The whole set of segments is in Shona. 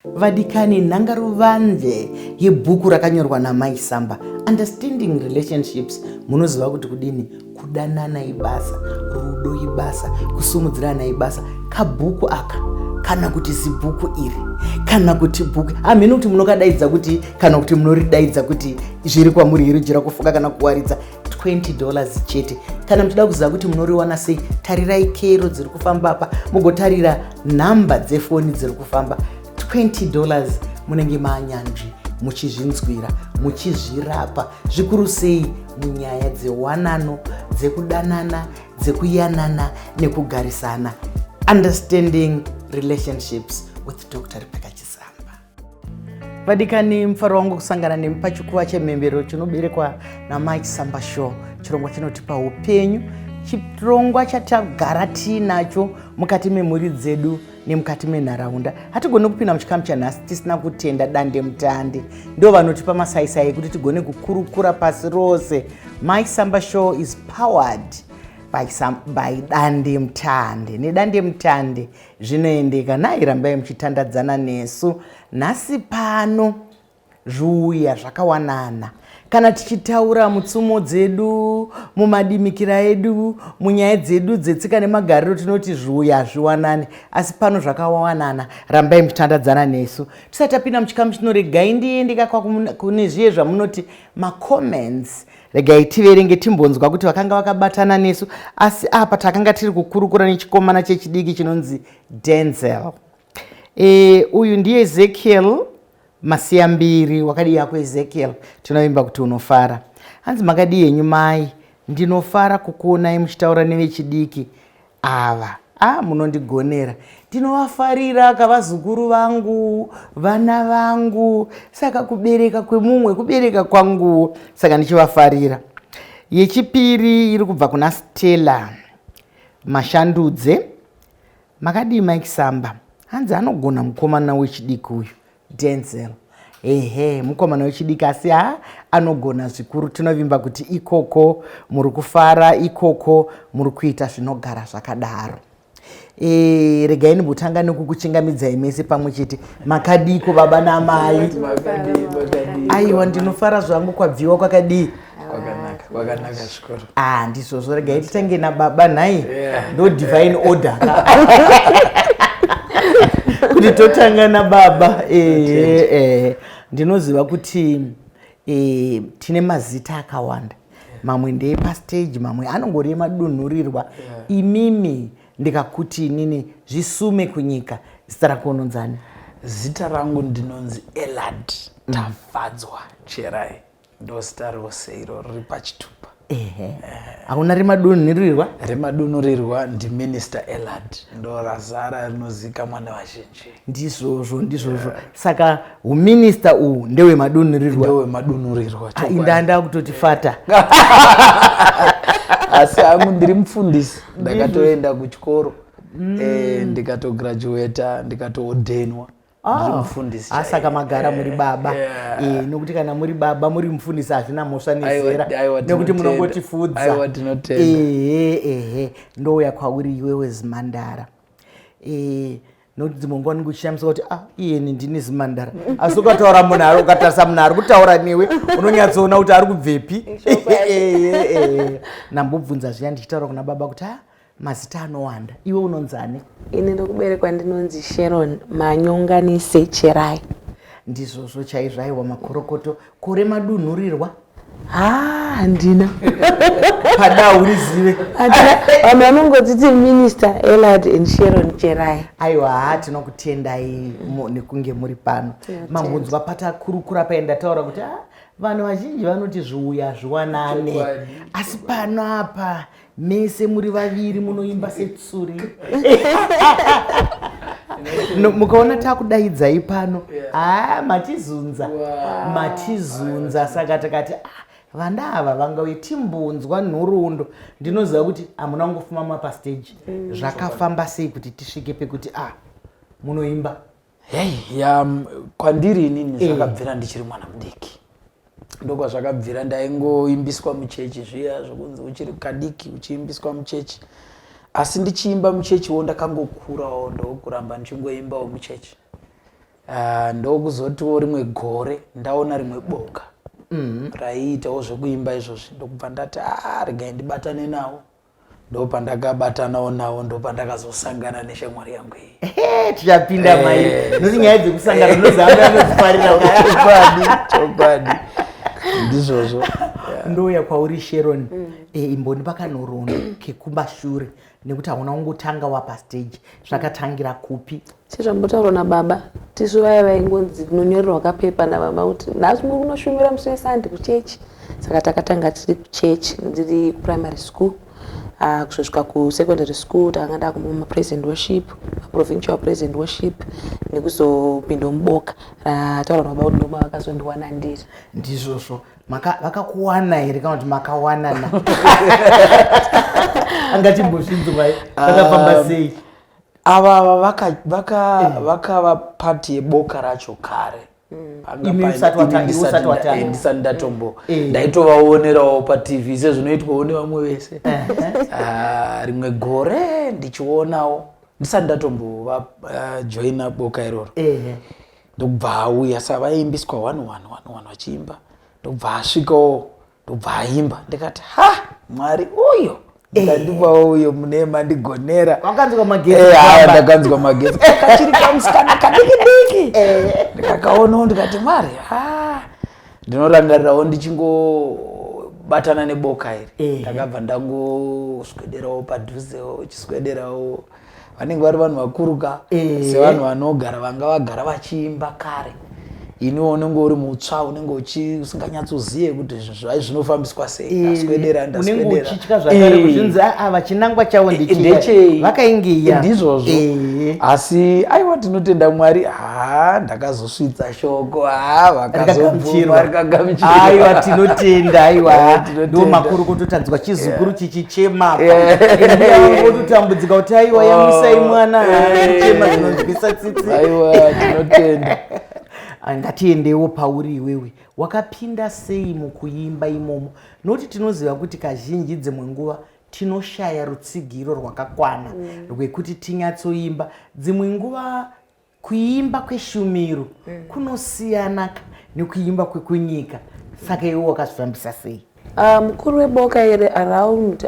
Vadikani, nhangaruvanze yebhuku rakanyorwa naMai Samba, Understanding Relationships. Munoziva kuti kudini? Kudanana ibasa, rudo ibasa, kusumudzirana ibasa. Kabhuku aka, kana kuti zibhuku iri, kana kuti bhuku, hamheno kuti munokadaidza kuti, kana kuti munoridaidza kuti zviri kwamuri here, jira kufuka kana kuwaridza. $20 chete. Kana muchida kuziva kuti munoriwana sei, tarirai kero dziri kufamba apa, mugotarira nhamba dzefoni dziri kufamba. $20, munenge manyanzvi muchizvinzwira, muchizvirapa, zvikuru sei munyaya dzewanano, dzekudanana, dzekuyanana nekugarisana. Understanding Relationships with Dr Rebecca Chisamba. Vadikani, mufaro wangu kusangana nemi pachikuva chemhemberero chinoberekwa naMai Chisamba Show, chirongwa chinotipa upenyu, chirongwa chatagara tiinacho mukati memhuri dzedu nemukati menharaunda. Hatigoni kupinda muchikamu chanhasi tisina kutenda Dande Mutande. Ndo vanotipa masaisai ekuti tigone kukurukura pasi rose. Mai Samba Show is powered by Dande Mutande. Nedande Mutande zvinoendeka. Nhai, rambai muchitandadzana nesu. Nhasi pano zviuya zvakawanana. Kana tichitaura mutsumo dzedu, mumadimikira edu, munyaya dzedu dzetsika nemagariro, tinoti zviuya hazviwanani, asi pano zvakawanana. Rambai muchitandadzana nesu. Tisati tapinda muchikamu chino, regai ndiende kune zviye zvamunoti macomments. Regai tiverenge, timbonzwa kuti vakanga vakabatana nesu. Asi apa takanga tiri kukurukura nechikomana chechidiki chinonzi Denzel. Uyu ndiye Ezekiel Masiyambiri. Wakadii yako, Ezekiel? Tinovimba kuti unofara. Hanzi, "Makadii henyu mai? Ndinofara kukuonai muchitaura nevechidiki ava. A, munondigonera, ndinovafarira kavazukuru vangu, vana vangu. Saka kubereka kwemumwe kubereka kwanguwo, saka ndichivafarira." Yechipiri iri kubva kuna Stella Mashandudze. "Makadii, Mike Samba?" Hanzi, "Anogona mukomana wechidiki uyu, Denzel." Ehe, mukomana wechidiki, asi ha, anogona zvikuru. Tinovimba kuti ikoko muri kufara, ikoko muri kuita zvinogara zvakadaro. Regai ndimbotanga nekukuchingamidzai mese pamwe chete. Makadiko, baba namai? Aiwa, ndinofara zvangu. Kwabviwa kwakadii? Kwakanaka, kwakanaka zvikuru. Ah, ndizvozvo. Regai titange nababa nhai. Ndo divine order kuti totanga nababa. Ndinoziva kuti tine mazita akawanda, mamwe ndeepastage, mamwe anongori emadunhurirwa. Imimi, ndikakuti inini zvisume kunyika, zita rako unonzani? Zita rangu ndinonzi Elad Tafadzwa Cherai. Ndo zita rose iro riri pachitupa. Ehe, hauna remadunhurirwa? Remadunhurirwa ndiMinister Elad, ndo razara rinozikamwa nevazhinji. Ndizvozvo, ndizvozvo. Saka uminista uhu ndewemadunhurirwa? Ndewemadunhurirwa. Ah, indanda kutoti fata. Asi hangu ndiri mufundisi. Ndakatoenda kuchikoro, ndikatograduata, ndikatoordainwa. Ndiri mufundisi. Ah, saka magara muri baba. Nokuti kana muri baba, muri mufundisi, hazvina mhosva nezera, Aiwa, nekuti tinotenda. munongotifudza. Aiwa, tinotenda. Ehe, ndouya kwauri iwewe zimandara. Nokuti dzimwe nguva unenge uchishamiswa kuti, "Ah, iyeni ndini zimandara?" Asi ukataura munhu ari, ukatarisa munhu ari kutaura newe, unonyatsoona kuti ari kubvepi. Ehe. Ndambobvunza zviya ndichitaura kuna baba kuti, "Ah, mazita anowanda." Iwe unonzani? Ini ndokuberekwa ndinonzi Sharon Manyonganise Cherai. Ndizvozvo chaizvo. Aiwa, makorokoto. Kore madunhurirwa? Ha, handina. Pada urizive. Handina. Vanhu vanongotiti Minister Elad and Sharon Cherai. Aiwa, ha, tinokutendai nekunge muri pano. Tinotenda. Mambunzwa patakurukura paye, ndataura kuti, "Ah, vanhu vazhinji vanoti zviuya zviwanane," asi pano apa mese muri vaviri munoimba setsuri. No, mukaona takudaidzai pano, ha, matizunza, matizunza. Saka takati, "Ah, vana ava vangauye timbonzwa nhoroondo." Ndinoziva kuti hamuna kungofuma mapastage. Zvakafamba sei kuti tisvike pekuti, ah, munoimba? Hei ya, kwandiri inini zvakabvira ndichiri mwana mudiki. Ndokwazvakabvira. Ndaingoimbiswa muchechi zviya zvokunzi uchiri kadiki uchiimbiswa muchechi. Asi ndichiimba muchechiwo, ndakangokurawo ndokuramba ndichingoimbawo muchechi. Ndokuzotiwo rimwe gore ndaona rimwe boka raiitawo zvekuimba izvozvi, ndokubva ndati, "Ah, regai ndibatane nawo." Ndopandakabatanawo nawo, ndopandakazosangana neshamwari yangu iyi. Tichapinda mai nokuti nyaya dzekusangana ndozanga anodzifarira. Chokwadi, chokwadi, ndizvozvo. Ndouya kwauri, Sharon. Imboni pakanhoroondo kekumashure, nekuti hauna kungotanga wapastage. Zvakatangira kupi? Sezvambotaurwa nababa, tisu vaya vaingonzi tinonyorerwa kapepa nababa kuti nhasi muri kunoshumira musi weSunday kuchechi. Saka takatanga tiri kuchechi, ndiri kuprimary school, kuzosvika kusecondary school. Takanga ndakumba mapraise and worship, maprovincial praise and worship, nekuzopinda muboka rataurwa nababa kuti ndoma vakazondiwana ndiri. Ndizvozvo. Vakakuwana here kana kuti makawanana? Angatimbozvinzwai, zvakafamba sei? Ava vakava part yeboka racho kare. Panga Imi ini iwe usati watanga. Ndisati ndatombo, ndaitovaonerawo paTV sezvinoitwawo nevamwe vese. Ah, rimwe gore ndichionawo, ndisati ndatombova joina boka iroro, ndokubva auya. Saka vaiimbiswa one one one one vachiimba, ndokubva asvikawo, ndobva aimba. Ndikati, "Ha, Mwari uyo ndikandipawo uyo, mune mandigonera." Wakanzwa magetsi Haya, kufamba. Ndakanzwa magetsi. Kachiri kamusikana kadiki diki, ndikakaonawo, ndikati, "Mwari, ha." Ndinorangarirawo ndichingobatana neboka iri, ndakabva ndangoswederawo padhuzewo, chiswederawo. Vanenge vari vanhu vakuru ka, sevanhu vanogara, vanga vagara vachiimba kare. Iniwo unenge uri mutsva, unenge usinganyatsozive kuti zvinhu zvai zvinofambiswa sei. Ndaswedera, Unenge ndaswedera. uchitya zvakare kuzvinzi, aa, vachinangwa chavo Ndechei? ndechei vakaingeya? Ndizvozvo. Asi aiwa, tinotenda Mwari. Ha, ndakazosvitsa shoko, ha, vakazobvuma. Rikagamuchirwa. Rikagamuchirwa. Aiwa, tinotenda, aiwa. Tinotenda. Ndo makuru kutotanzwa chizukuru chichichema, ototambudzika kuti, "Aiwa, yamusai mwana chema zvinonzwisa tsitsi." Aiwa, tinotenda. Ah, ngatiendewo pauri iwewe. Wakapinda sei mukuimba imomo? Nokuti tinoziva kuti kazhinji dzimwe nguva tinoshaya rutsigiro rwakakwana rwekuti tinyatsoimba. Dzimwe nguva kuimba kweshumiro kunosiyana nekuimba kwekunyika. Saka iwe wakazvifambisa sei? Mukuru weboka iri around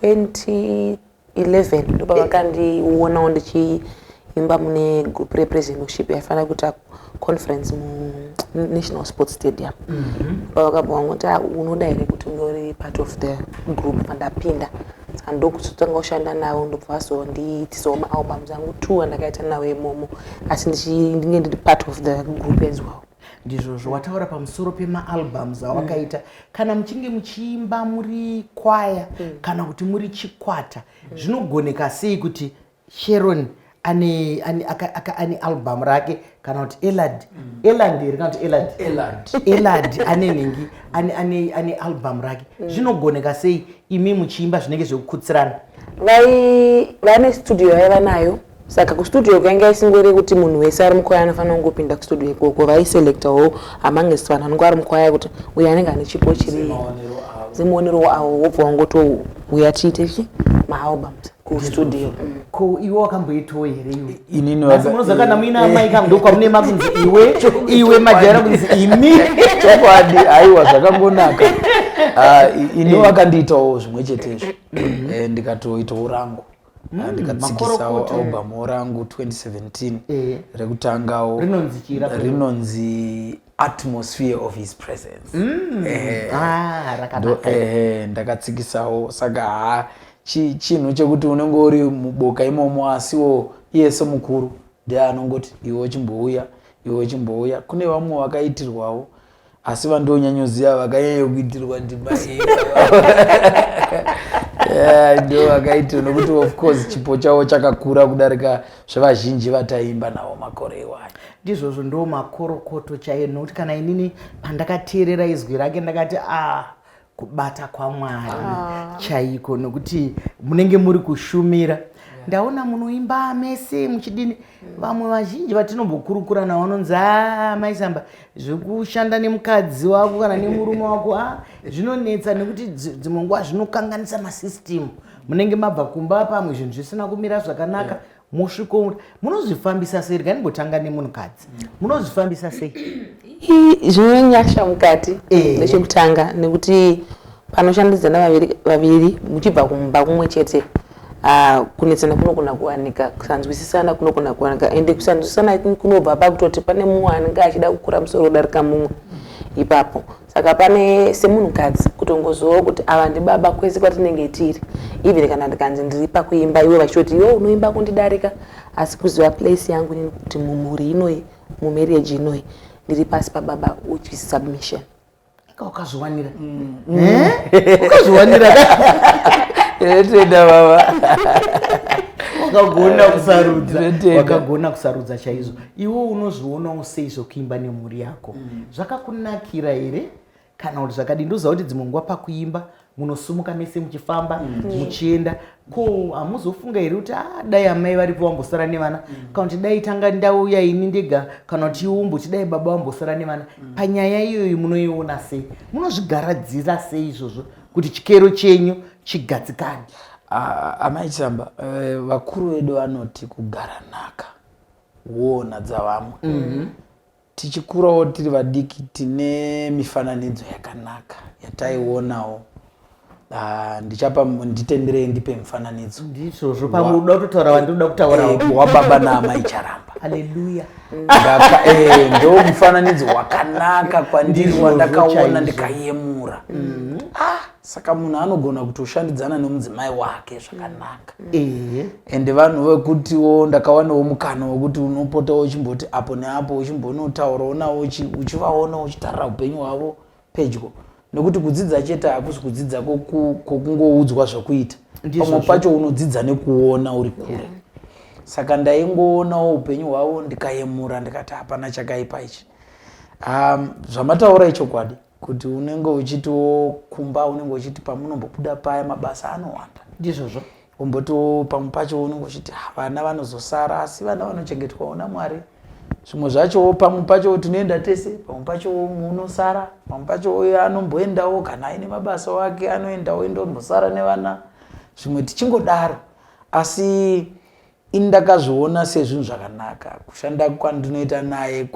2011 ndopavakandionawo ndichiimba mune group repraise and worship yaifanira kuita conference muNational Sports Stadium. Pavakabva vangoti, "Ah, unoda here kuti unge uri part of the group?" Pandapinda, saka ndokuzotanga kushanda navo, ndobva vazondiitisawo maalbums angu two andakaita nawo imomo, asi ndinge ndiri part of the group as well. Ndizvozvo. Wataura pamusoro pemaalbums awakaita. Kana muchinge muchiimba muri kwaya kana kuti muri chikwata, zvinogoneka sei kuti Sharon ane album rake, kana kuti Elad, Eland here kana kuti Elad? Elad. Elad ane nhingi, ane album rake. Zvinogoneka sei imi muchiimba zvinenge zvekukutsirana? Vai vane studio yaiva nayo. Saka kustudio kwainge isingori kuti munhu wese ari mukwaya anofanira kungopinda kustudio ikoko. Vaiselectawo amongst vanhu vanenge vari mukwaya kuti uyu anenge ane chipo chiri Semaonero avo. Semaonero avo, wobva wangotouya tiite chi maalbums kustudio. Ko iwe wakamboitawo here iwe? Inini Asi munoziva kana muina amai ka, ndokwamune makunzi iwe, iwe, majaira kunzi imi. Chokwadi, aiwa, zvakangonaka. Ah, ini vakandiitawo zvimwe chetezvo. Ndikatoitawo rangu. Ah, ndikatsikisawo Makorokoto. album rangu 2017 rekutangawo. Rinonzi chii rako? Rinonzi Atmosphere of His Presence. Ah, rakanaka. Ndakatsikisawo. Saka ha, chinhu chekuti unenge uri muboka imomo, asiwo iye semukuru ndiye anongoti, "Iwe uchimbouya, iwe uchimbouya." Kune vamwe vakaitirwawo, asi vandonyanyoziva vakanyanya kuitirwa ndima iyi. Yeah, ndo vakaitirwa nokuti of course chipo chavo chakakura kudarika zvevazhinji vataimba navo makore iwayo. Ndizvozvo, ndo makorokoto chaiyo, nokuti kana inini pandakateerera izwi rake ndakati, "Ah, kubata kwaMwari chaiko," nokuti munenge muri kushumira. Ndaona munoimba mese muchidini. Vamwe vazhinji vatinombokurukura navo vanonzi, "A, maisamba zvekushanda nemukadzi wako kana nemurume wako, a, zvinonetsa nekuti dzimwe nguva zvinokanganisa masystem. Munenge mabva kumba pamwe zvinhu zvisina kumira zvakanaka." Mosviko munozvifambisa sei? Regai ndimbotanga nemunhukadzi. Munozvifambisa sei? Zvine nyasha mukati. Nechekutanga nekuti panoshandidzana vaviri vaviri muchibva kumba kumwe chete, kunetsana kunogona kuwanika, kusanzwisisana kunogona kuwanika, ende kusanzwisisana kunobva pakutoti pane mumwe anenge achida kukura musoro kudarika mumwe ipapo. Saka pane semunhukadzi kutongozivawo kuti ava ndibaba kwese kwatinenge tiri, even kana ndikanzi ndiri pakuimba, iwe vachitoti iwe unoimba kundidarika, asi kuziva place yangu inini kuti mumhuri inoi, mumarriage inoi, ndiri pasi pababa, which is submission. Inga wakazviwanira. Eh? Wakazviwanira. Tenda baba. Wakagona kusarudza. Ndinotenda. Wakagona kusarudza chaizvo. Iwe unozvionawo sei zvokuimba nemhuri yako? Zvakakunakira here kana kuti zvakadii? Ndoziva kuti dzimwe nguva pakuimba munosumuka mese muchifamba muchienda, ko hamuzofunga here kuti ah, dai amai varipo vambosara nevana, kana kuti dai tanga ndauya ini ndega, kana kuti iwe umboti dai baba vambosara nevana? Panyaya iyoyi munoiona sei? Munozvigaradzira sei izvozvo kuti chikero chenyu chigadzikane? Ah, amai Chamba, vakuru vedu vanoti kugara nhaka woona dzavamwe. Tichikurawo tiri vadiki tine mifananidzo yakanaka yataionawo. Ah, ndichapa, nditenderei ndipe mufananidzo. Ndizvozvo, pamwe uda kutotaura wandinoda kutaurawo. Wababa naamai Charamba. Haleluya. Ndo mufananidzo wakanaka kwandiri Ndizvozvo wandakaona chaizvo. ndikayemura. Ah, saka munhu anogona kutoshandidzana nemudzimai wake zvakanaka. Ende vanhu vekutiwo ndakawanawo mukana wekuti unopotawo uchimboti apo neapo uchimbonotaurawo navo, uchivaona uchitarira upenyu hwavo pedyo, nekuti kudzidza chete hakusi kudzidza kwokungoudzwa zvokuita. Ndizvozvo. Pamwe pacho unodzidza nekuona uri kure. Saka ndaingoonawo upenyu hwavo ndikayemura, ndikati hapana chakaipa ichi. Zvamataura ichokwadi kuti unenge uchitiwo kumba, unenge uchiti pamunombobuda paya mabasa anowanda. Ndizvozvo. Umbotiwo pamwe pacho unenge uchiti, "Ah, vana vanozosara," asi vana vanochengetwawo naMwari. Zvimwe zvachowo pamwe pacho tinoenda tese, pamwe pacho munosara, pamwe pacho uyo anomboendawo kana aine mabasa ake anoendawo, indombosara nevana, zvimwe tichingodaro. Asi ini ndakazviona sezvinhu zvakanaka. Kushanda kwandinoita naye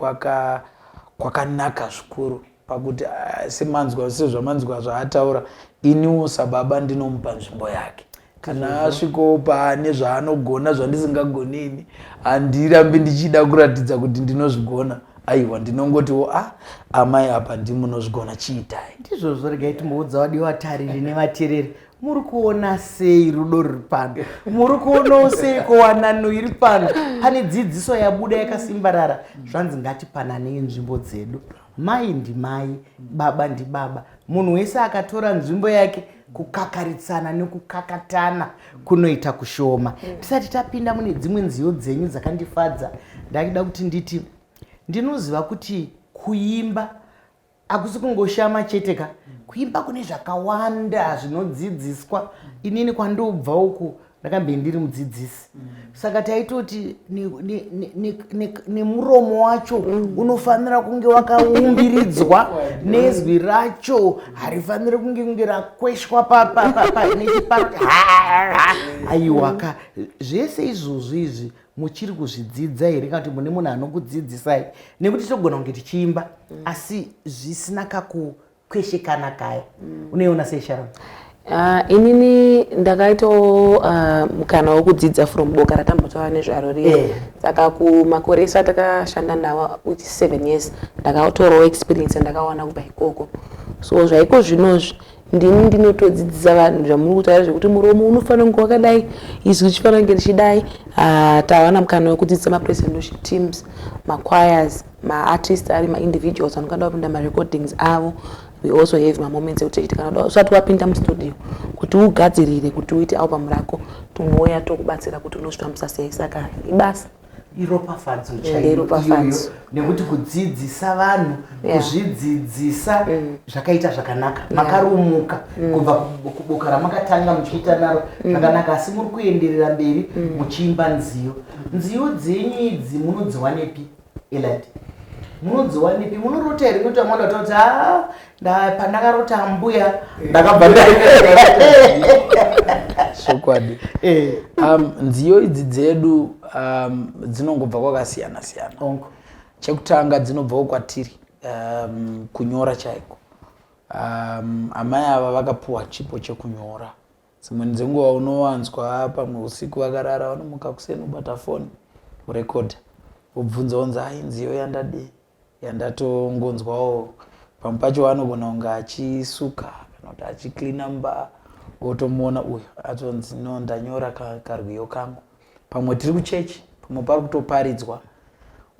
kwakanaka zvikuru pakuti semanzwa, sezvamanzwa zvaataura, iniwo sababa ndinomupa nzvimbo yake. Kana asvikawo pane zvaanogona zvandisingagoni ini, handirambi ndichida kuratidza kuti ndinozvigona. Aiwa, ndinongotiwo, a amai, apa ndimunozvigona, chiitai. Ndizvozvo. Regai timboudza vadiwa vatariri nevateereri, muri kuona sei rudo ruri pano? Muri kuonawo sei kuwanano iri pano? Pane dzidziso yabuda yakasimbarara. Zvanzi ngatipananei nzvimbo dzedu. Mai ndimai, baba ndibaba. Munhu wese akatora nzvimbo yake, kukakaritsana nekukakatana kunoita kushoma. Tisati tapinda mune dzimwe nziyo dzenyu dzakandifadza, ndaida kuti nditi ndinoziva kuti kuimba hakusi kungoshama chete ka. Kuimba kune zvakawanda zvinodzidziswa. Inini kwandobva uku ndakambe ndiri mudzidzisi, saka taitoti nemuromo wacho unofanira kunge wakaumbiridzwa, nezwi racho harifaniri kunge rakweshwa nechiparo. Aiwaka, zvese izvozvo izvi muchiri kuzvidzidza here, kana kuti mune munhu anokudzidzisai? Nekuti togona kunge tichiimba asi zvisina kakukweshekana kaya. Unoiona sei, Sharon? Inini ndakaitawo mukana wekudzidza from boka ratambotaura nezvaro riya. Saka kumakore ese atakashanda nawo, which is 7 years, ndakatorawo experience yandakawana kubva ikoko. So zvaiko zvinozvi ndini ndinotodzidzisa vanhu zvamuri kutaura zvekuti muromo unofanira kunge wakadai, izwi richifanira kunge richidai. Tawana mukana wekudzidzisa mapresentation teams, machoirs, maartist ari maindividuals vanokanda kupinda marecordings avo. We also have mamoments ekuti kana usati wapinda mustudio kuti ugadzirire kuti uite album rako, tinouya tokubatsira kuti unozvifambisa sei. Saka ibasa. Iropafadzo Ende chaiyo iropafadzo. iyoyo, nekuti kudzidzisa vanhu, kuzvidzidzisa zvakaita zvakanaka. Makarumuka kubva kuboka ramakatanga muchiita naro zvakanaka, asi muri kuenderera mberi muchiimba nziyo. Nziyo dzenyu idzi munodziwanepi, Eladi? Munodziwanepi? Munorota here? Nokuti vamwe vanotaura kuti ah, pandakarota ambuya ndakabva. Zvokwadi. Nziyo idzi dzedu dzinongobva kwakasiyana siyana. Chekutanga, dzinobvawo kwatiri, kunyora chaiko. Amai ava vakapuwa chipo chekunyora. Dzimweni dzenguva unowanzwa pamwe usiku vakarara, vanomuka kuseni, ubata foni, urekodha, wobvunza, wonzi, "Ai, nziyo yandadii yandatongonzwawo." Pamwe pacho vanogona kunge achisuka kana kuti achiklina mba, wotomuona uyu atonzi, "No, ndanyora karwiyo kangu." Pamwe tiri kuchechi, pamwe pari kutoparidzwa,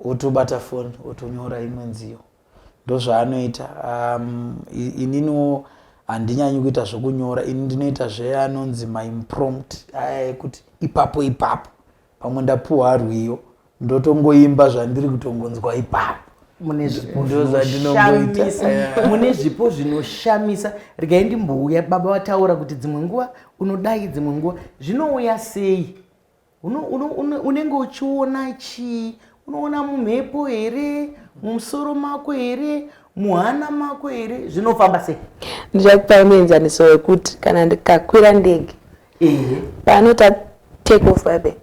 otobata foni, otonyora imwe nziyo. Ndozvaanoita. Ininiwo handinyanyi kuita zvokunyora. Ini ndinoita zveanonzi maimpromptu aya, ekuti ipapo ipapo pamwe ndapuhwa rwiyo, ndotongoimba zvandiri kutongonzwa ipapo. Mune zvipo Ndozvandinongoita. zvinoshamisa, mune zvipo zvinoshamisa. Regai ndimbouya. Baba vataura kuti dzimwe nguva unodai, dzimwe nguva zvinouya sei? Unenge uchiona chii? Unoona mumhepo here, mumusoro mako here, muhana mako here? Zvinofamba sei? Ndichakupai muenzaniso wekuti kana ndikakwira ndege, panota take off abe,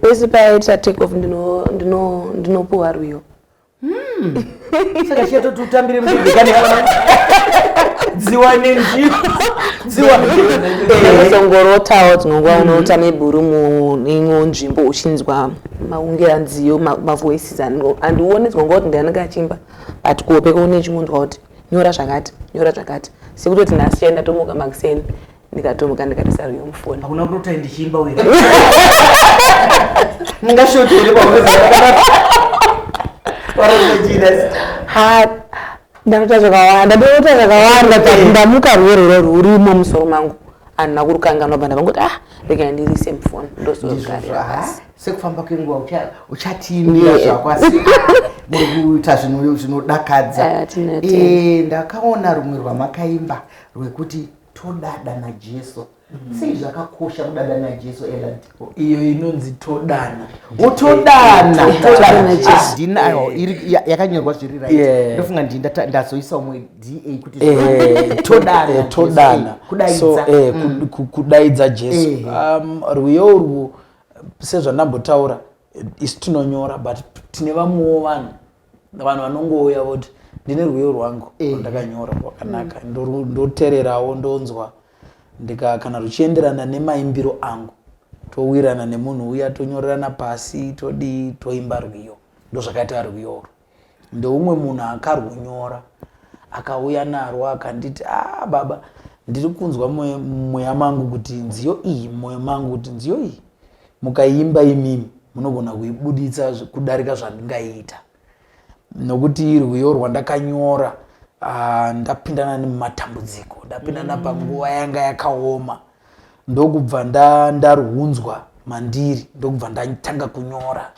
pese paita take off ndinopuwa rwiyo. Saka chiyatoti utambire mundege kane dziwa nenjira dziwa. Unozongorotawo dzimwe nguva, unorota maybe uri muimwe nzvimbo, uchinzwa maungira nziyo, mavoices. Handioni dzimwe nguva kuti ndianenge achiimba, but kuhope kune chingonzwa kuti nyora zvakati, nyora zvakati. Sekutoti nhasi chai ndatomuka makuseni, ndikatomuka ndikatisa rwiyo mufoni. Hakuna kurota ndichiimba uye mungashoti here? Paunozaa. Ha, ndarota zvakawanda, ndorota zvakawanda, but ndamuka rwiyo rwuro rwurimo mumusoro mangu, handina kurukanganwa. Bva ndavangoti, "Ah, regai ndirise mufoni," ndozogarira pasi. Sekufamba kwenguva uchatiimbira zvako, asi muri kuita zvinhu zvinodakadza. Tinotenda. Ndakaona rumwe rwamakaimba rwekuti "Todada naJesu". Sei zvakakosha kudada naJesu, Eland? Iyo inonzi "Todana". Utodana. Todana naJesu. Ndinayo yakanyorwa zviri right. Ndofunga ndazoisa umwe da kuti todana. Todana. Jesu, kudaidza. So, kudaidza Jesu. Rwiyo urwu, sezvandambotaura, isu tinonyora, but tine vamwewo vanhu, vanhu vanongouya voti, "Ndine rwiyo rwangu rwandakanyora rwakanaka." Ndoteererawo, ndonzwa, ndika kana ruchienderana nemaimbiro angu, towirana nemunhu uya, tonyorerana pasi, todii, toimba rwiyo. Ndozvakaita rwiyo urwu. Ndeumwe munhu akarwunyora, akauya narwo, akanditi, "Ah, baba, ndiri kunzwa mumweya mangu kuti nziyo iyi, mumwoyo mangu kuti nziyo iyi mukaiimba imimi munogona kuibuditsa kudarika zvandingaiita, nokuti rwiyo rwandakanyora, ndapindana nemumatambudziko, ndapindana panguva yanga yakaoma, ndokubva ndarwunzwa mandiri, ndokubva ndatanga kunyora."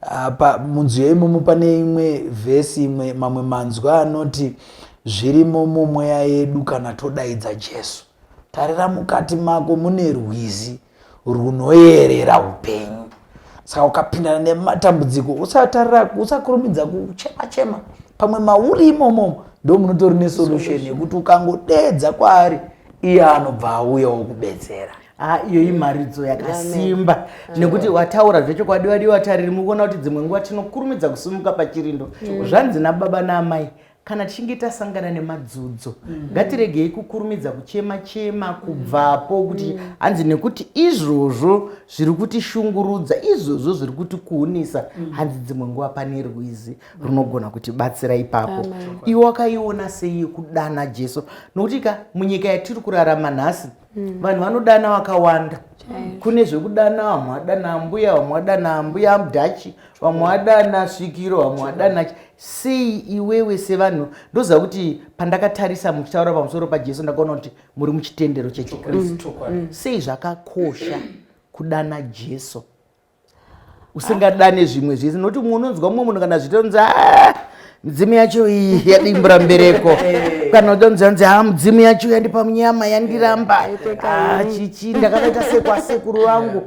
Apa munziyo imomo pane imwe vhesi, imwe, mamwe manzwi anoti, "Zvirimo mumweya yedu kana todaidza Jesu. Tarira mukati mako mune rwizi runoyerera upenyu." Saka ukapindana nematambudziko, usatarira, usakurumidza kuchema chema. Pamwe mauri imomo ndo munotori nesolution yekuti ukangodedza kwaari, iye anobva auyawo kubetsera. Ah, iyo imharidzo yakasimba, nekuti wataura zvechokwadi. Wadiwa tariri, muri kuona kuti dzimwe nguva tinokurumidza kusimuka pachirindo. Zvanzi nababa naamai, kana tichinge tasangana nemadzudzo, ngatiregei kukurumidza kuchema chema, kubvapo kuti hanzi nekuti izvozvo zviri kutishungurudza, izvozvo zviri kutikuhunisa. Hanzi dzimwe nguva pane rwizi runogona kutibatsira ipapo. Iwe wakaiona sei yekudana Jesu? Nokuti ka munyika yatiri kurarama nhasi, vanhu vanodana vakawanda. Kune zvekudana, vamwe vadana mbuya, vamwe vadana mbuya mudhachi, vamwe vadana svikiro, vamwe vadana sei. Iwewe sevanhu, ndoziva kuti pandakatarisa muchitaura pamusoro paJesu, ndakaona kuti muri muchitendero chechiKristu. Sei zvakakosha kudana Jesu, usingadane zvimwe zvese? Nokuti mumwe unonzwa mumwe munhu kana zvitonzi, "Ah, midzimu yacho iyi yadimbura mbereko." Kana udanzanzi ha mudzimu yacho yandipa munyama yandiramba, ah, chichi ndakakaita sekwasekuru vangu.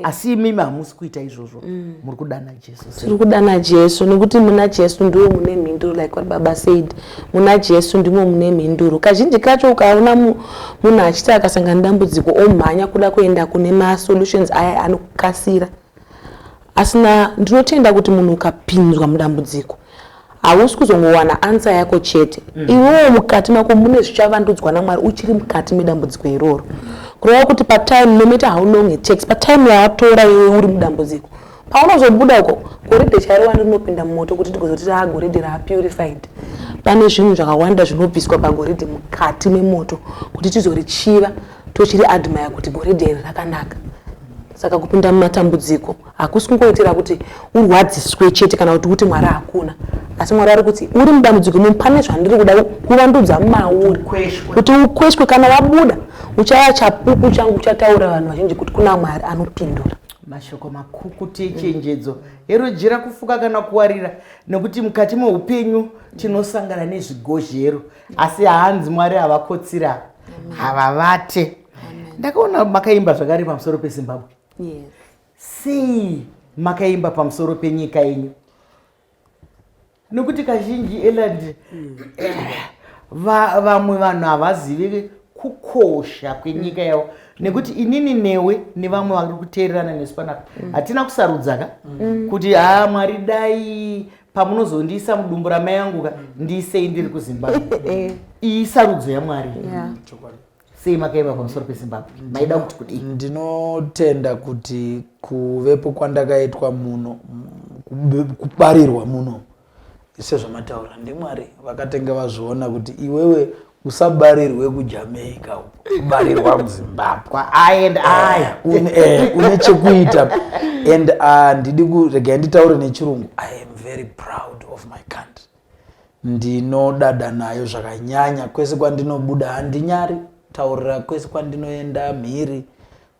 Asi imimi hamusi kuita izvozvo, muri kudana Jesu. Tiri kudana Jesu nekuti muna Jesu ndiwo mune mhinduro. Like what Baba said, muna Jesu ndimo mune mhinduro. Kazhinji kacho ukaona munhu achiti akasangana nedambudziko omhanya kuda kuenda kune masolutions aya anokasira asina, ndinotenda kuti munhu ukapinzwa mudambudziko hausi kuzongowana answer yako chete. Iwewo mukati mako mune zvichavandudzwa naMwari uchiri mukati medambudziko iroro. Kureva kuti patime, no matter how long it takes, patime yawatora iwe uri mudambudziko, paunozobuda uko, goridhe chairo wani rinopinda mumoto kuti tigozoti raa goridhe raapurified. Pane zvinhu zvakawanda zvinobviswa pagoridhe mukati memoto kuti tizorichiva, tochiri admire kuti goridhe iri rakanaka. Saka kupinda mumatambudziko hakusi kungoitira kuti urwadziswe chete kana kuti kuti Mwari hakuna, asi Mwari ari kuti uri mudambudziko imomo pane zvandiri kuda kuvandudza mauri kuti ukweshwe. Kana wabuda uchava chapupu changu, uchataura vanhu vazhinji kuti kuna Mwari anopindura. Mashoko makukutu echenjedzo. Hero jira kufuka kana kuwarira, nekuti mukati meupenyu tinosangana nezvigozhero, asi haanzi Mwari havakotsira, havavate. Ndakaona makaimba zvakare pamusoro peZimbabwe. Sei makaimba pamusoro penyika yenyu? Nokuti kazhinji eland vamwe vanhu havazivi kukosha kwenyika yavo, nekuti inini newe nevamwe vari kuteererana nesu panapa hatina kusarudza ka kuti ha, Mwari, dai pamunozondiisa mudumbu ramai yangu ka ndiisei ndiri kuZimbabwe. Iyi sarudzo yaMwari. Sei makaimba pamusoro peZimbabwe? Maida kuti kudii? Ndinotenda kuti kuvepo kwandakaitwa muno, kubarirwa muno, sezvamataura, ndiMwari vakatenga vazviona kuti iwewe usabarirwe kuJamaica uko, kubarirwa muZimbabwe. Kwa I and I. Une chekuita. And ndidi kuregai nditaure nechirungu. I am very proud of my country. Ndinodada nayo zvakanyanya. Kwese kwandinobuda handinyari taurira, kwese kwandinoenda mhiri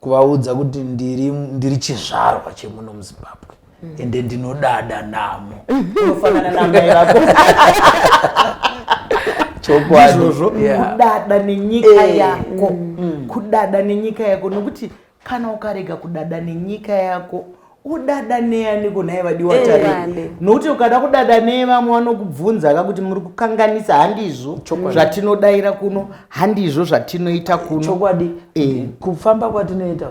kuvaudza kuti ndiri chizvarwa chemuno muZimbabwe, ende ndinodada namo. Unofanana namai vako. Chokwadi. Izvozvo. Kudada nenyika yako, kudada nenyika yako, nokuti kana ukarega kudada nenyika yako, udada neyaniko nhai vadiwa tariri? Vale. Nokuti ukada kudada nevamwe vanokubvunza ka kuti muri kukanganisa, handizvo zvatinodayira kuno, handizvo zvatinoita kuno. Chokwadi. Kufamba kwatinoita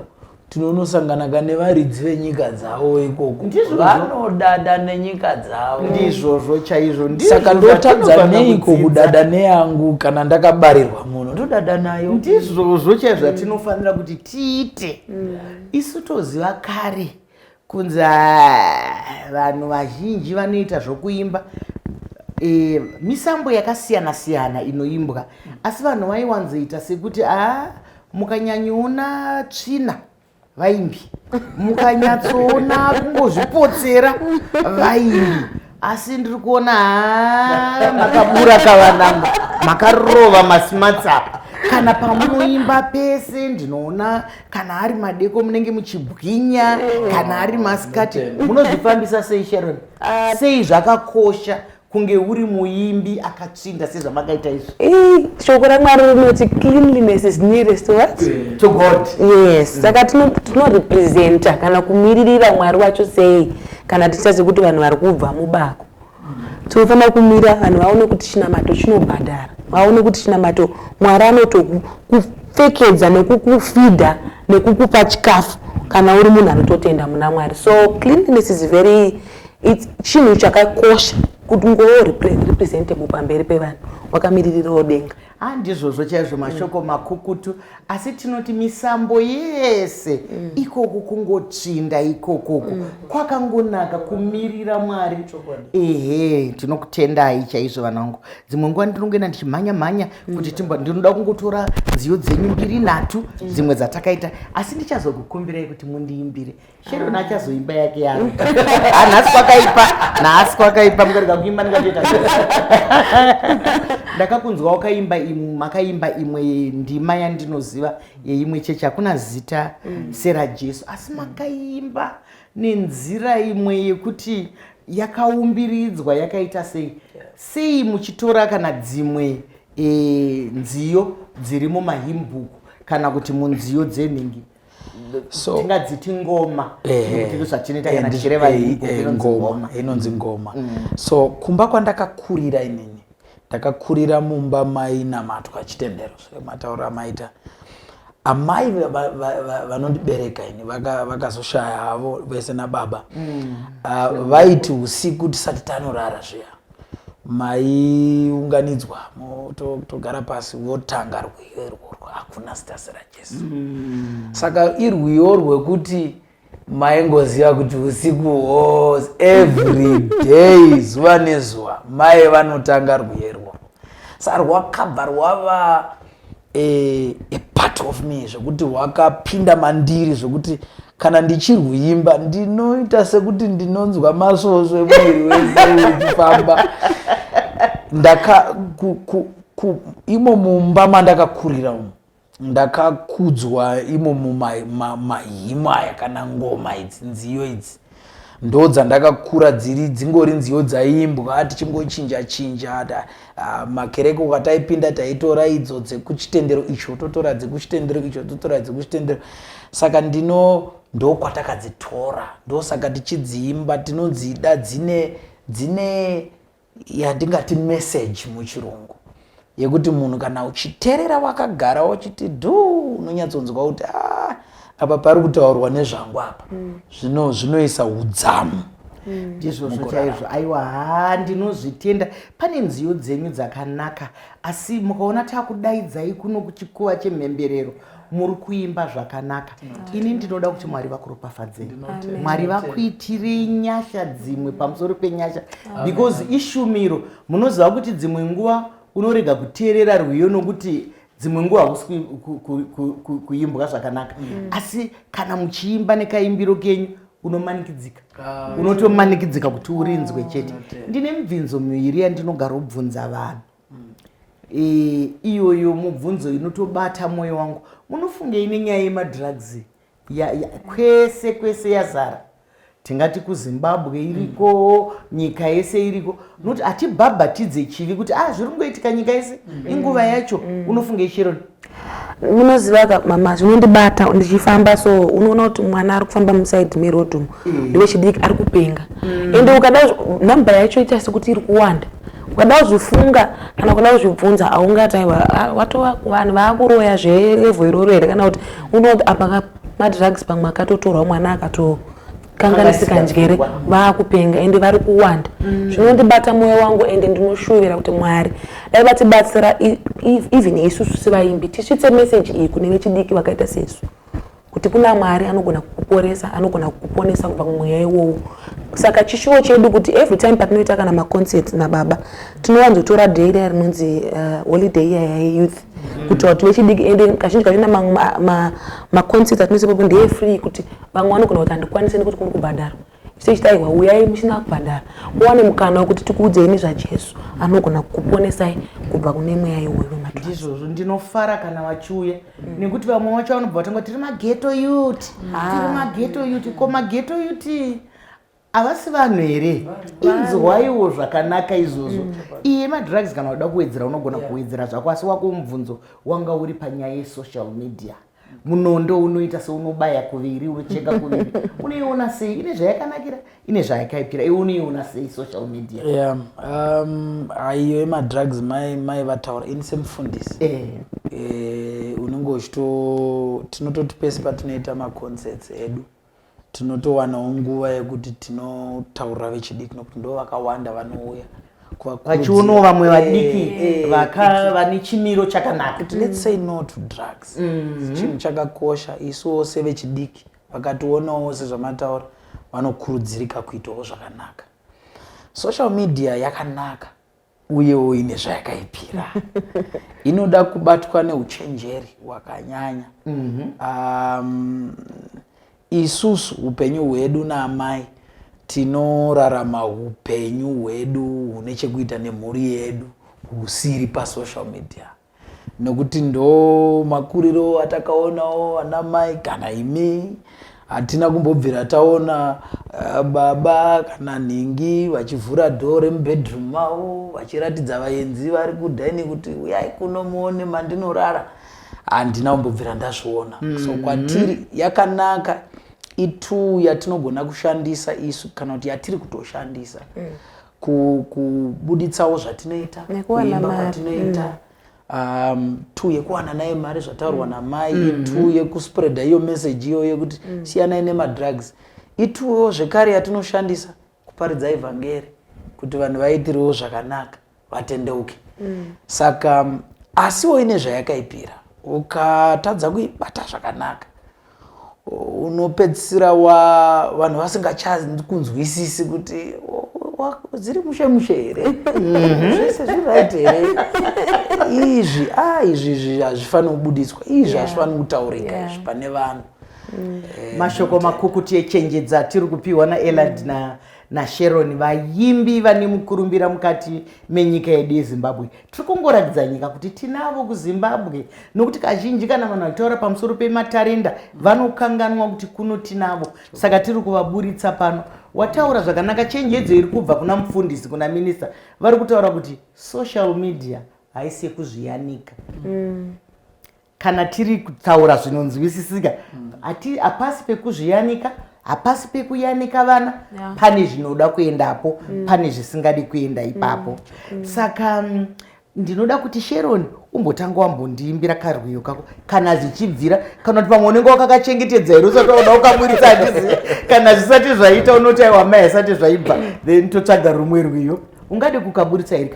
tinonosangana ka nevaridzi venyika dzavo ikoko. Ndizvozvo. Vanodada nenyika dzavo. Ndizvozvo chaizvo, ndizvo Saka ndotadza zvatinofanira neiko kudzidza. kudada neyangu kana ndakabarirwa muno? Ndodada nayo. Ndizvozvo chaizvo zvatinofanira kuti tiite. Isu toziva kare kunzi "Ah, vanhu vazhinji vanoita zvokuimba misambo yakasiyana siyana inoimbwa, asi vanhu vaiwanzoita sekuti a mukanyanyoona tsvina vaimbi, mukanyatsoona kungozvipotsera vaimbi. Asi ndiri kuona ha makabura kavanangu, makarova masmarts apa. Kana pamunoimba pese ndinoona, kana ari madeko munenge muchibwinya, kana ari masikati. Munozvifambisa sei, Sharon? Sei zvakakosha kunge uri muimbi akatsvinda sezvamakaita izvi? Shoko raMwari rinoti cleanliness is nearest to what? To God. Yes. Saka tinorepresenta kana kumiririra Mwari wacho sei kana tichiita sekuti vanhu vari kubva mubako? Tinofanira kumira vanhu vaone kuti chinamato chinobhadhara, vaone kuti chinamato Mwari anotokupfekedza nekukufidha nekukupa chikafu kana uri munhu anototenda muna Mwari. So cleanliness is very, it's chinhu chakakosha kuti ungowo representable pamberi pevanhu wakamiririrawo denga. Ah, ndizvozvo chaizvo, mashoko makukutu. Asi tinoti misambo yese ikoko kungotsvinda ikokoko kwakangonaka kumirira Mwari. Ehe, tinokutendai chaizvo vana vangu. Dzimwe nguva ndinongoenda ndichimhanya mhanya kuti timba ndinoda kungotora nziyo dzenyu mbiri nhatu dzimwe dzatakaita, asi ndichazokukumbirai kuti mundiimbire. Sharon achazoimba yake yaro. Ah, nhasi kwakaipa, nhasi kwakaipa. Mukarega kuimba ndingatoita. Ndakakunzwa wakaimba imwe, makaimba imwe ndima yandinoziva yeimwe chechi, "Hakuna zita seraJesu", asi makaimba nenzira imwe yekuti yakaumbiridzwa, yakaita sei sei, muchitora kana dzimwe. Nziyo dziri mumahymn book kana kuti munziyo dzenhingi, So tingadziti ngoma, nekuti ndizvo zvatinoita kana tichireva hymn book, inonzi ngoma. Ngoma. Inonzi ngoma. So kumba kwandakakurira inini, ndakakurira mumba mainamatwa chitendero, sematauro amaita. Amai vanondibereka ini vakazoshaya havo vese nababa. Vaiti usiku tisati tanorara zviya, maiunganidzwa, togara pasi, votanga rwiyo irworwo, "Hakuna zita seraJesu". Saka irwiyo rwekuti maingoziva kuti usiku hwose, every day, zuva nezuva, mai vanotanga rwiyo irworwo. Saka rwakabva rwava a part of me, zvekuti rwakapinda mandiri, zvekuti kana ndichirwuimba ndinoita sekuti ndinonzwa masvosve muviri wese uchifamba. Ndaka ku, ku, ku, imo mumba mandakakurira umu, ndakakudzwa imo mumahymn aya kana ngoma idzi, nziyo idzi ndo dzandakakura dziri, dzingori nziyo dzaimbwa tichingochinja chinja. Makereke ukataipinda, taitora idzo dzekuchitendero icho, totora dzekuchitendero icho, totora dzekuchitendero. Saka ndino ndokwatakadzitora, ndosaka tichidziimba, tinodzida, dzine yandingati message muchirungu, yekuti munhu kana uchiteerera wakagara uchiti dhu, unonyatsonzwa kuti, "Ah, apa pari kutaurwa nezvangu apa." Zvinoisa udzamu. Ndizvozvo chaizvo. Aiwa, ha, ndinozvitenda. Pane nziyo dzenyu dzakanaka, asi mukaona takudaidzai kuno kuchikuva chemhemberero, muri kuimba zvakanaka. Ini ndinoda kuti Mwari vakuropafadzei, Mwari vakuitirei nyasha dzimwe pamusoro penyasha, because ishumiro. Munoziva kuti dzimwe nguva unorega kuteerera rwiyo nokuti dzimwe nguva hausi kuimbwa zvakanaka, asi kana muchiimba nekaimbiro kenyu, unomanikidzika, unotomanikidzika kuti urinzwe chete. Ndine mibvunzo miviri yandinogara kubvunza vanhu. Iyoyo mubvunzo inotobata mwoyo wangu. Munofungei nenyaya yemadrugs? Kwese kwese yazara, tingati kuZimbabwe iriko, nyika yese iriko, nokuti hatibhabhatidze chivi kuti a zviri kungoitika nyika yese, inguva yacho. Unofungei, Sharon? Munoziva ka mama, zvinondibata ndichifamba so, unoona kuti mwana ari kufamba muside meroad umu, ndewechidiki, ari kupenga, ende ukada nhamba yacho ita sekuti iri kuwanda. Ukada kuzvifunga kana ukada kuzvibvunza, haungati aiwa, ah, watova vanhu vaakuroya zvelevel iroro here, kana kuti unoona apa madrugs pamwe akatotorwa, mwana akatokanganisika njere, vaakupenga, ende vari kuwanda. Zvinondibata mwoyo wangu, ende ndinoshuvira kuti Mwari dai vatibatsira, even isusu sevaimbi, tisvitse meseji iyi kune vechidiki vakaita sesu, kuti kuna Mwari anogona kukuporesa, anogona kukuponesa kubva kumweya iwowo. Saka chishuwo chedu kuti every time patinoita kana maconcerts nababa, tinowanzotora day riya rinonzi holiday iya yeyouth, kuitira kuti vechidiki, ende kazhinji kachona maconcerts atinoisa ipapo ndeyefree, kuti vamwe vanogona kuti handikwanisi nekuti kuri kubhadharwa. Tichiti aiwa, uyai musina kubhadhara, muwane mukana wekuti tikuudzei nezvaJesu anogona kukuponesai kubva kune mweya iwoyo wemadrugs. Ndizvozvo, ndinofara kana vachiuya, nekuti vamwe vacho vanobva vatanga, "Tiri maghetto youth, tiri maghetto youth." Ko maghetto youth havasi vanhu here? Inzwaiwo zvakanaka izvozvo. Iye madrugs, kana uda kuwedzera unogona kuwedzera zvako, asi wako mubvunzo wanga uri panyaya yesocial media. Munondo unoita seunobaya kuviri, unocheka kuviri. Unoiona sei? Ine zvayakanakira, ine zvayakaipira. Iwe unoiona sei social media? Yeah, aiyo yemadrugs, mai vataura, ini semufundisi, unenge uchito tinototi pese patinoita maconcerts edu, tinotowanawo nguva yekuti tinotaurira vechidiki, nokuti ndo vakawanda vanouya. Vachionawo vamwe vadiki vane chimiro chakanaka. Kuti let's say no to drugs. Chinhu chakakosha. Isuwo sevechidiki, vakationawo sezvamataura, vanokurudzirika kuitawo zvakanaka. Social media yakanaka, uyewo ine zvayakaipira. Inoda kubatwa neuchenjeri hwakanyanya. Isusu upenyu hwedu naamai, tinorarama upenyu hwedu hune chekuita nemhuri yedu, husiri pasocial media, nokuti ndo makuriro atakaonawo ana mai kana imi. Hatina kumbobvira taona baba kana nhingi vachivhura dhoo remubedroom mavo vachiratidza vaenzi vari kudining kuti uyai kuno muone mandinorara. Handina kumbobvira ndazviona. So kwatiri yakanaka, itool yatinogona kushandisa isu, kana kuti yatiri kutoshandisa kubuditsawo zvatinoita, Nekuwana kuimba mari. kwatinoita, tool yekuwana nayo mari, zvataurwa namai, itool yekuspreada iyo message iyoyo yekuti siyanai nemadrugs, itoolwo zvekare yatinoshandisa kuparidza evhangeri kuti vanhu vaitirewo zvakanaka, vatendeuke. Saka asiwo ine zvayakaipira. Ukatadza kuibata zvakanaka, unopedzisira wa vanhu vasingachakunzwisisi kuti dziri mushe mushe here, zvese zviri right here izvi. A, izvi hazvifaniri kubudiswa izvi, hazvifaniri kutaurika izvi pane vanhu. Mashoko makukutu echenjedza tiri kupiwa naElad naSharon, vaimbi vane mukurumbira mukati menyika yedu yeZimbabwe. Tiri kungoratidza nyika kuti tinavo kuZimbabwe, nokuti kazhinji kana vanhu vachitaura pamusoro pematarenda vanokanganwa kuti kuno tinavo. Saka tiri kuvaburitsa pano. Wataura zvakanaka, chenjedzo iri kubva kuna mufundisi, kuna minista, vari kutaura kuti social media haisi yekuzviyanika. Kana tiri kutaura zvinonzwisisika, hapasi pekuzviyanika, hapasi pekuyanika vana. Pane zvinoda kuendapo, pane zvisingadi kuenda ipapo. Saka ndinoda kuti Sharon umbotanga wambondiimbira karwiyo kako kana zvichibvira, kana kuti pamwe unenge wakakachengetedza here usati wauda kukaburitsa, handizivi. Kana zvisati zvaita, unoti aiwa mai, asati zvaibva, then totsvaga rumwe rwiyo. Ungade kukaburitsa here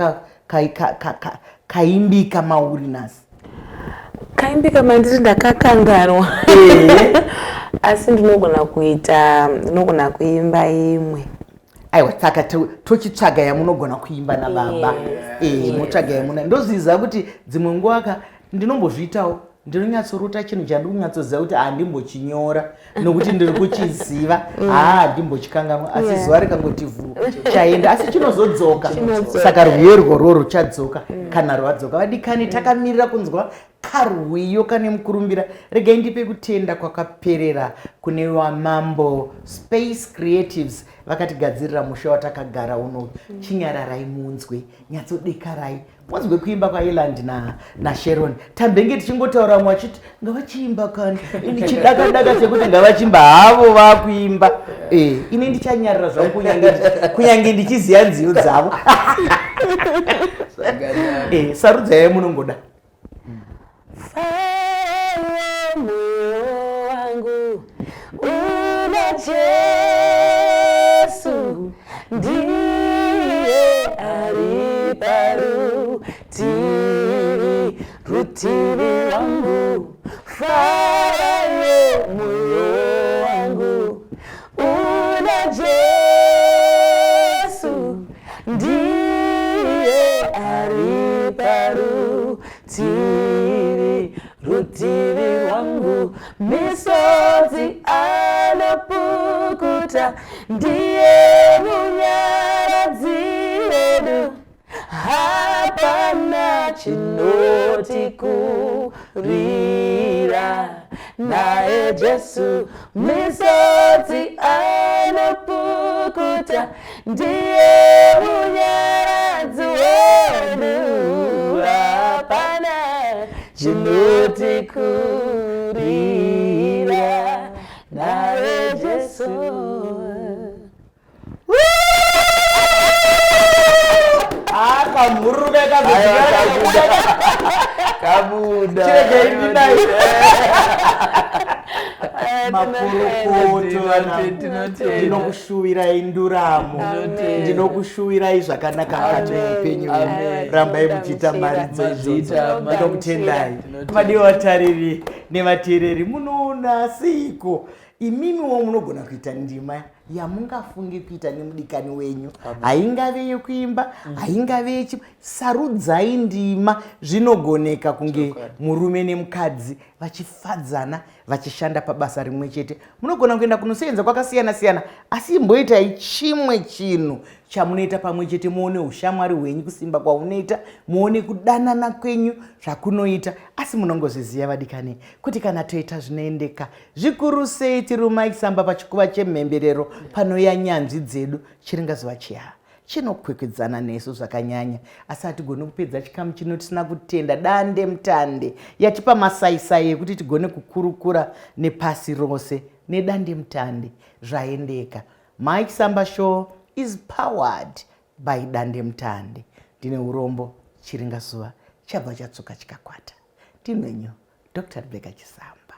kaimbika mauri nhasi? Kaimbika mandiri ndakakanganwa, asi ndinogona kuita, ndinogona kuimba imwe. Aiwa, saka tochitsvaga yamunogona kuimba nababa. Motsvaga yamuna. Ndozviziva kuti dzimwe nguva ka ndinombozviitawo, ndinonyatsorota chinhu chandiri kunyatsoziva kuti handimbochinyora nokuti ndiri kuchiziva, haa, handimbochikanganwa, asi zuva rikangoti vhu chaenda, asi chinozodzoka. Chinodzoka. Saka rwiyo irworwo ruchadzoka kana rwadzoka. Vadikani, takamirira kunzwa karwiyo kane mukurumbira. Regai ndipe kutenda kwakaperera kune vaMambo Space Creatives vakatigadzirira musha watakagara uno. Chinyararai munzwe, nyatsodekarai munzwe kuimba kwaEland naSharon. Tambenge tichingotaura mwe achiti ngavachiimba kani, ini chidakadaka chekuti ngavachimba havo, vakuimba. Ini ndichanyarira zvangu, kunyange ndichiziva nziyo dzavo. Sarudzai munongoda. Fara, moyo wangu, una Jesu, ndiye ari parutivi, rutivi rwangu. Fara, moyo wangu, una Jesu, ndiye ari parutivi, rutivi rwangu. Misodzi anopukuta, ndiye munyaradzi wedu, hapana chinotikurira naye Jesu. Misodzi anopukuta, ndiye munyaradzi wedu, hapana chinotikurira naye Jesu. Akamhururuka. Kabuda. Chiregai ndinai makurukuto. Tinotenda. Ndinokushuwirai nduramo. Tinotenda. Ndinokushuwirai zvakanaka mukati meupenyu hwenyu. Amen. Rambai muchiita maridzo idzodzo. Mazviita. Ndinokutendai. Tinotenda. Madiwa vatariri nevateereri, munoona seiko? Imimiwo munogona kuita ndima yamungafungi kuita nemudikani wenyu, haingave yekuimba, haingave yechi. Sarudzai ndima. Zvinogoneka kunge murume nemukadzi vachifadzana vachishanda pabasa rimwe chete. Munogona kuenda kunosevenza kwakasiyana siyana, asi imboitai chimwe chinhu. Chamunoita pamwe chete, muone ushamwari hwenyu kusimba kwaunoita, muone kudanana kwenyu zvakunoita. Asi munongozviziva, vadikani, kuti kana toita zvinoendeka zvikuru sei, tiri Mike Samba pachikuva chemhemberero panouya nyanzvi dzedu. Chiringazuva chiya chinokwikwidzana nesu zvakanyanya, asi hatigoni kupedza chikamu chino tisina kutenda Dande Mutande yatipa masaisai ekuti tigone kukurukura nepasi rose. Nedande Mutande zvaendeka. Mike Samba Show is powered by Dande Mutande. Ndine urombo, chiringazuva chabva chatsuka chikakwata. Ndinwenyu Dr Rebecca Chisamba.